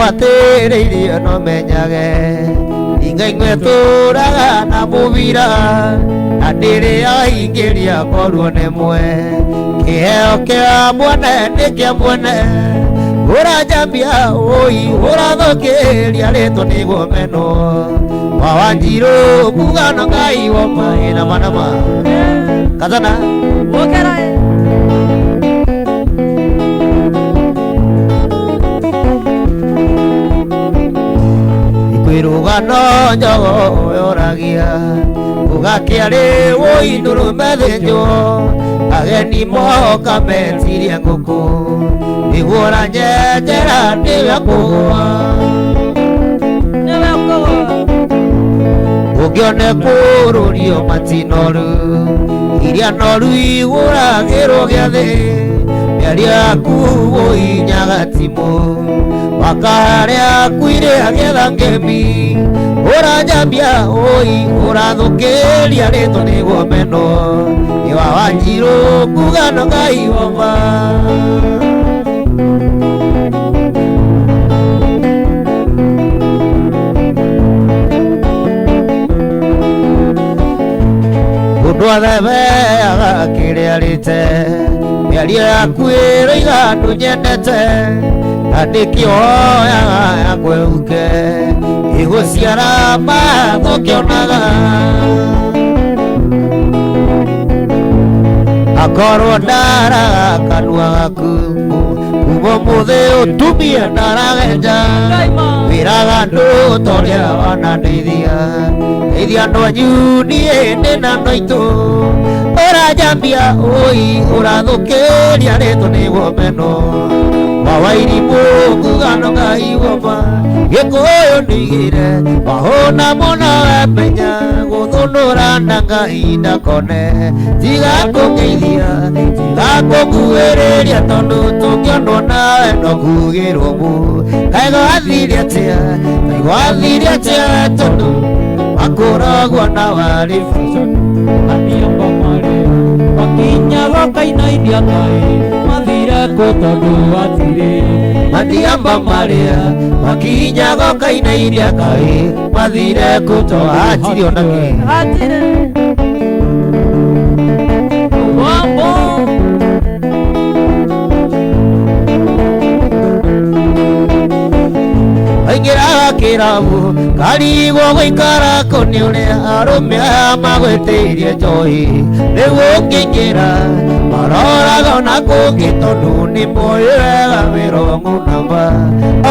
Ngwatĩrĩirie no menyage ingaingwe tũraga na mũbira na ndĩrĩ aingĩria korwo nĩ mwe kĩheo kĩa mwene nĩ kĩa mwene ũranjambia ũi ũrathũkĩria rĩtwa nĩguo menwo wa Wanjirũ kuga no Ngai woma ĩna manama kazana Wokera. Kwĩrũgano njogo yoragia ũgakĩarĩ wũi ndũrũme thĩnjwo ageni moka metirie ngũkũ nĩguo ũranyenjera nĩwe kũgũa Nĩwe ũkũgũa. Ũngĩone kũrũrio matinoru iria noru igũragĩrwo gĩathĩ mĩario yaku wũinyaga timũ wakarĩa kuire agĩetha ngemi ũranjambia ũi ũrathũkĩria rĩtwa nĩguo menwo nĩ wa Wanjirũ kuga no Ngai woma. Mũndũ athebeaga kĩrĩa arĩte mĩario yaku ĩroiga ndũnyendete na nĩkĩo hoyaga yakwehuke ĩgũciara matho kĩonaga akorwo ndaraga kanua gaku kuma ũmũthĩ ũtumie ndaragenja wĩraga andũ ta ũrĩa wanandeithia ndeithia andũ anyu niĩ ndĩna andũ aitũ ũranjambia ũi ũrathũkĩria rĩtwa nĩguo menwo wa Wairimũ kuga no Ngai woma Gĩkũyũ nĩigĩre wahũna mũno wemenya gũthũnũra na Ngai ndakone tiga kũngeithia tiga kũnguhĩrĩria tondũ tũngĩonwo nawe no kugĩrwo mũ kaĩ gwathire atĩa kaĩ gwathire atĩa tondũ wakũragwo na warĩ Atiamba mare makinyaga kainainia kaĩ mathire kũ tondũ hatirĩ Matiamba marĩa makinyaga kainainia kaĩ mathire kũ tondũ hatirĩ ona kĩ. Hatirĩ. Wambo. Aingĩraga kĩrabu karigwo gũikara kũ nĩ ũrĩa arũme aya magwĩtĩirie njohi rĩu ũngĩingĩra maroraga ona kũngĩ tondũ nĩ moĩ wega wĩrongo namba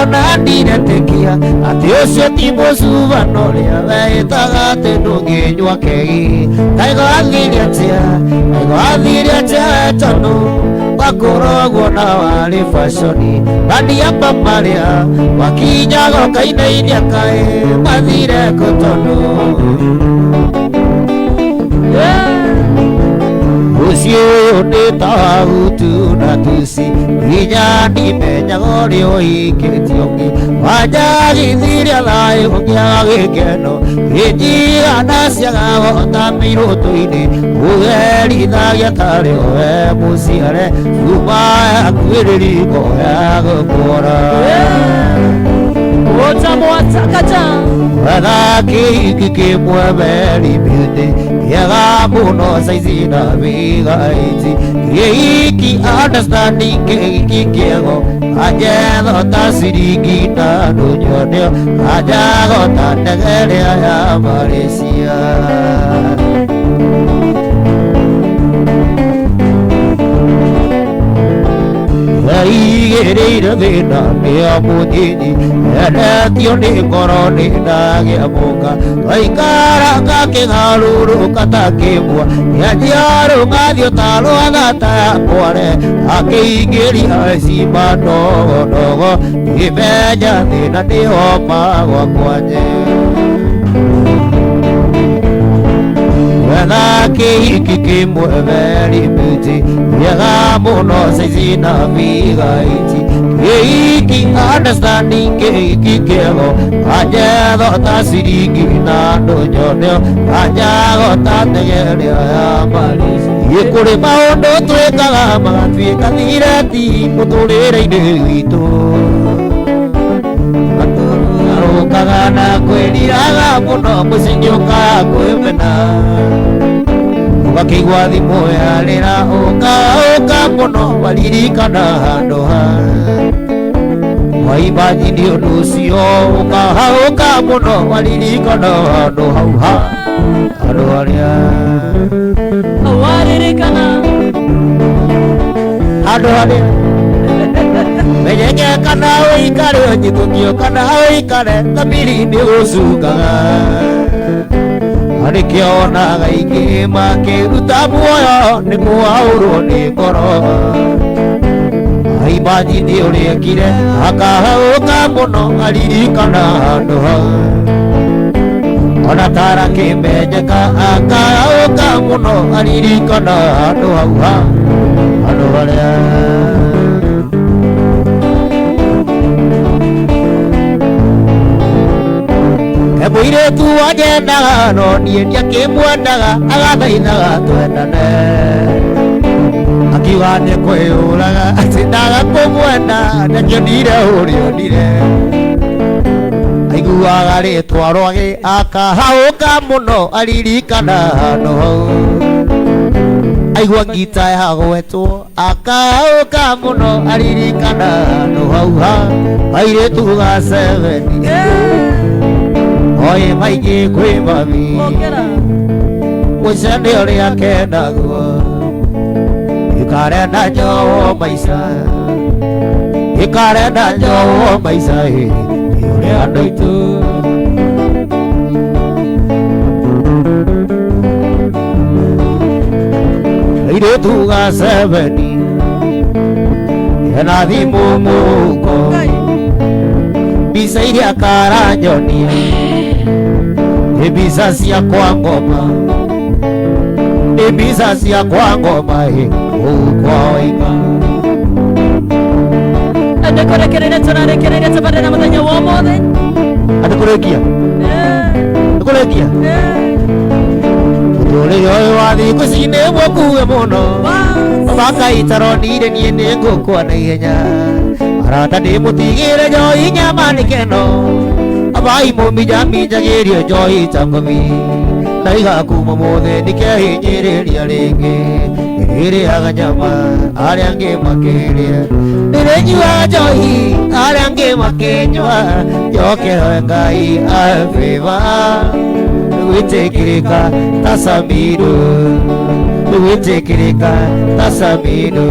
ona ndiretĩkia atĩ ũcio ti mũcubano ũrĩa weĩtaga atĩ ndũngĩnyua kegi kaĩ gwathire atĩa kaĩ gwathire atĩa tondũ wakoragwo na warĩ baconi Matiamba marĩa makinyaga ũkainainia kaĩ mathire kũ tondũ Mũciĩ ũyũ nĩ ta wa Hutu na Tutsi nginya ndimenyaga ũrĩa ũhikĩtie ũngĩ wanjagithirie thayũ ngĩaga gĩkeno kĩnjigana ciaga ta mĩirũtũ-inĩ ũgerithagia tarĩ we mũciare cuma yaku ĩrĩ riko ya gũkũra. Utamwatakaja. Wetha kĩhiki kĩmwe very beauty kĩega mũno saizi na bigaiti kĩhiki understanding kĩhiki kĩego kanjetho ta ciringi na ndũnyonio kanjago ta ndege ĩrĩa ya Malaysia. Igĩrĩire thĩna nĩo mũnyinyi endetio nĩ ngoro nĩ ndagĩa mũka twaikara ngakĩgarũrũka ta kĩmwa kĩanjia rũng'athio ta rwa thata ya kware akĩingĩria cimba ndogo ndogo ngĩmenya thĩna nĩo magwa kwanye. Wetha kĩhiki kĩmwe very beauty kĩega mũno saizi na bigaiti kĩhiki understanding kĩhiki kĩego kanjetho ta ciringi na ndũnyonio kanjago ta ndege ĩrĩa ya Malaysia. Kũrĩ maũndũ twĩkaga magatuĩka thireti mũtũrĩre-inĩ witũ. Ũkaga na kwĩriraga mũno mũciĩ ũkaga kwĩmena ũgakĩigua thimũ yarĩra ũka mũno waririkana handũ ha waimbanyi nĩ ũndũ ũcio ũkahaũka mũno waririkana handũ hau ha handũ harĩa waririkana handũ harĩa menyeke kana ũikare ũnyitũkio kana ũikare thamiri nĩ gũcungaga arĩkĩo onaga aingĩ makĩruta muoyo nĩ kũaũrwo nĩ ngoro aimanyi nĩ ũrĩekire akahaũka mũno aririkana handũ hau ona tara kĩmenyeka akahaũka mũno aririkana handũ hau ha handũ harĩa Mũirĩtu wanyendaga no niĩ ndiakĩmwendaga agathaithaga twendane akiuga nĩ kwĩyũraga atĩ ndaga kũmwenda ndakĩonire ũrĩa onire aiguaga rĩtwa rwagĩ akahaũka mũno aririkana handũ hau aigua ngita yagwetwo akahaũka mũno aririkana handũ hau ha kairĩtu ga seveni oye maingĩ kwĩ mami mũico nĩ ũrĩa kenagwo ikarenda njowo maica ikarenda njowo maica ĩ nĩ ũrĩa andũ aitũ airĩtu ga seveni hena thimũ mũhuko mbica iria karanyonia nĩ mbica cia kwa ngoma nĩ mbica cia kwa ngoma ĩ kũu kwa wainga ndĩkũrekereria tũrarekereria tabarĩra mũthenya wa ũmũthĩ atĩ kũrĩkia nĩkũrĩkia mũtũrĩre ũyũ wa thikũ ici nĩ mũkuĩ mũno makaitaroniire niĩ nĩ ngũkua na ihenya arata ndĩmũtigĩre njohi nyama nĩ keno abai mũminjaminjagĩrie njohi ta ngũmi ndaiga kuma mũthĩ ndikehinyĩrĩria rĩngĩ ndĩrĩaga nyama arĩa angĩ makĩrĩa ndĩrĩnyuaga njohi arĩa angĩ makĩnyua njokerewe Ngai ahe favor gwĩtĩkĩrĩka ta Samido gwĩtĩkĩrĩka ta Samido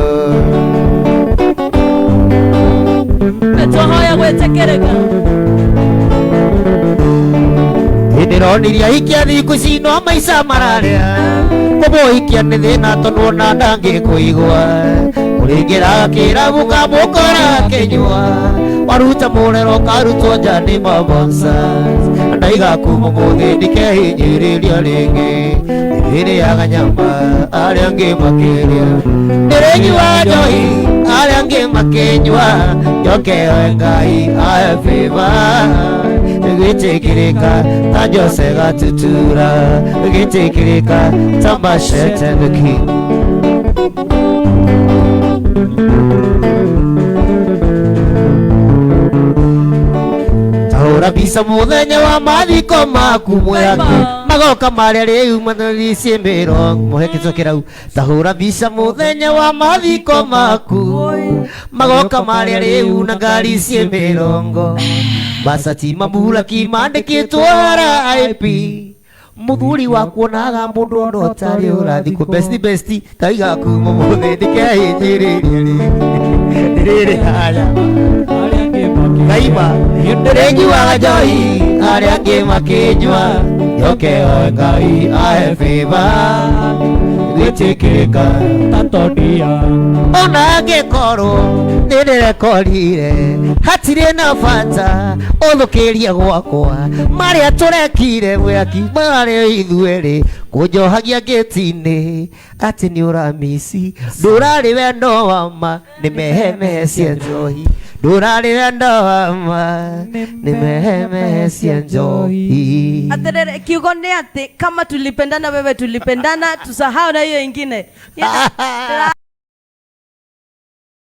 twahoya gwĩtĩkĩrĩka ndĩronirie ahikia thikũ ici no maica mararĩa kũmũhikia nĩ thĩna tondũ ona ndangĩkũigua ũrĩingĩraga kĩrabu kamũkora akĩnyua waruta mũrero ũkarutwo nja nĩ mabonsas ndaiga kuma mũthĩ ndikehinyĩrĩria rĩngĩ ndĩrĩaga nyama arĩa angĩ makĩrĩa ndĩrĩnyuaga njohi arĩa angĩ makĩnyua njokewe Ngai ahe favor gwĩtĩkĩrĩka ta Jose Gatutura gwĩtĩkĩrĩka ta Machete the King tahũra mbica mũthenya wa mathiko maku mwĩake magoka marĩa rĩu matharicie mĩrongo mũhe kĩcokera tahũra mbica mũthenya wa mathiko maku magoka marĩa rĩu na ngari ciĩ mĩrongo Basati mambura kimandĩkĩtwo RIP mũthuri wakuonaga mũndũ ona ũtarĩ ũrathikwo besti besti taiga kuma mũthĩ ndikehinyĩrĩria rĩngĩ ndĩrĩrĩaga ngaima ndĩrĩnyuaga njohi arĩa angĩ makĩnyua njokewe Ngai ahe favor gwĩtĩkĩrĩka ta Todia ona angĩkorwo nĩndĩrekorire hatirĩ na bata ũthũkĩrie gwakwa marĩa tũrekire mwaki marĩa ithuerĩ kũnjohagia ngĩti-inĩ atĩ nĩ ũramici ndũrarĩ wendo wa ma nĩ mehemehe cia njohi ndũrarĩ wendo wa ma nĩ mehemehe cia njohi Aterere kiugo nĩ atĩ kama tulipendana wewe tulipendana tusahau na hiyo ingine.